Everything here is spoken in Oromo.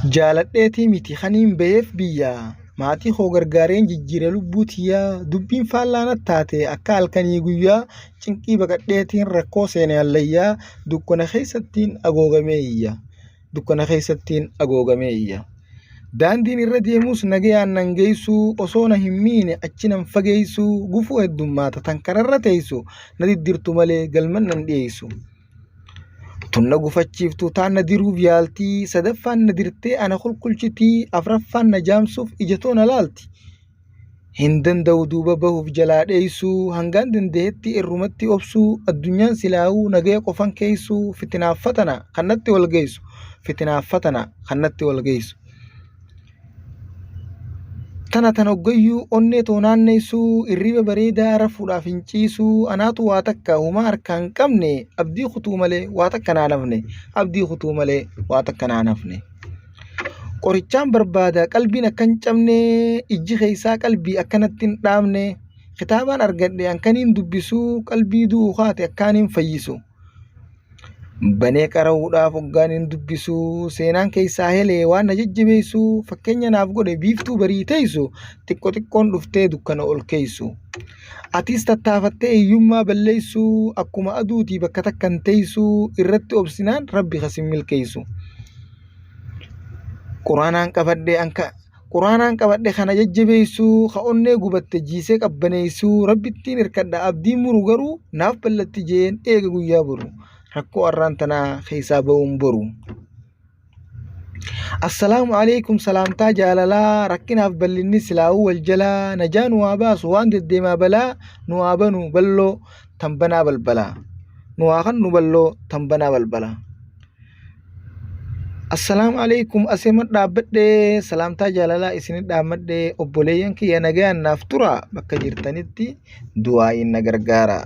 Jaaladheetii miti kaniin baheef biyya maatii koo gargaareen jijjiire lubbuu tiyyaa dubbiin faallaa natti taate akka halkanii guyyaa cinqii baqadheetiin rakkoo seene hallayyaa dukkana keessattiin agoogamee iyya dukkana keessattiin agoogamee iyya. Daandiin irra deemus nagayaan nan geessu osoo na hin miine achi nan fageessu gufuu heddummaata tan kararra teessu na diddirtu malee galman nan dhiyeessu. Tun na gufachiiftu taan na diruuf yaaltii sadaffaan na dirtee ana kulkulchitii afraffaan na jaamsuuf ijatoo na laalti. Hin danda'u duuba bahuuf jalaa dheessuu hangaan danda'etti irrumatti obsuu addunyaan silaa'uu nagaya qofan keessuu fitinaaf fatana kan natti wal geessu fitinaaf fatana kan natti wal geessu. Tana tan hoggayyuu onnee too naanneessuu irriba bareedaa rafuudhaaf hin ciisuu anaatu waa takka humaa harkaa hin qabne abdii kutuu malee waa takka naan hafne abdii kutuu malee waa takka naan hafne. Qorichaan barbaada qalbiin akka hin cabne ijji keessaa qalbii akkanatti hin dhaabne kitaabaan argadhe hankaniin dubbisuu qalbii du'u kaate akkaaniin fayyisu. Banee qara'uudhaaf hoggaan hin dubbisu seenaan keessaa helee waan na jajjabeessu fakkeenya naaf godhe biiftuu barii teessu xiqqo xiqqoon dhuftee dukkana ol keeysu. Atis tattaafattee hiyyummaa balleessu akkuma aduutii bakka takka hin teessu irratti obsinaan rabbi kasin milkeessu. Quraanaan qabadhe anka Quraanaan qabadhe kana jajjabeessu ka onnee gubatte jiisee qabbaneessu rabbittiin hirkadha abdii muru garuu naaf ballatti jeen eega guyyaa boru rakkoo arraan tanaa keessaa ba'uun boru. Assalaamu alaikum salaamtaa jaalalaa rakkinaaf bal'inni silaa'uu wal jalaa najaa nu haa baasu waan deddeemaa balaa nu haa banu balloo tan banaa balbalaa nu haa kannu balloo tan banaa balbalaa. Assalaamu alaikum asema dhaabbadhe salaamtaa jaalalaa isinit dhaammadhe obboleeyyan kiyya nagayaan naaf tura bakka jirtanitti du'aa'iin na gargaara.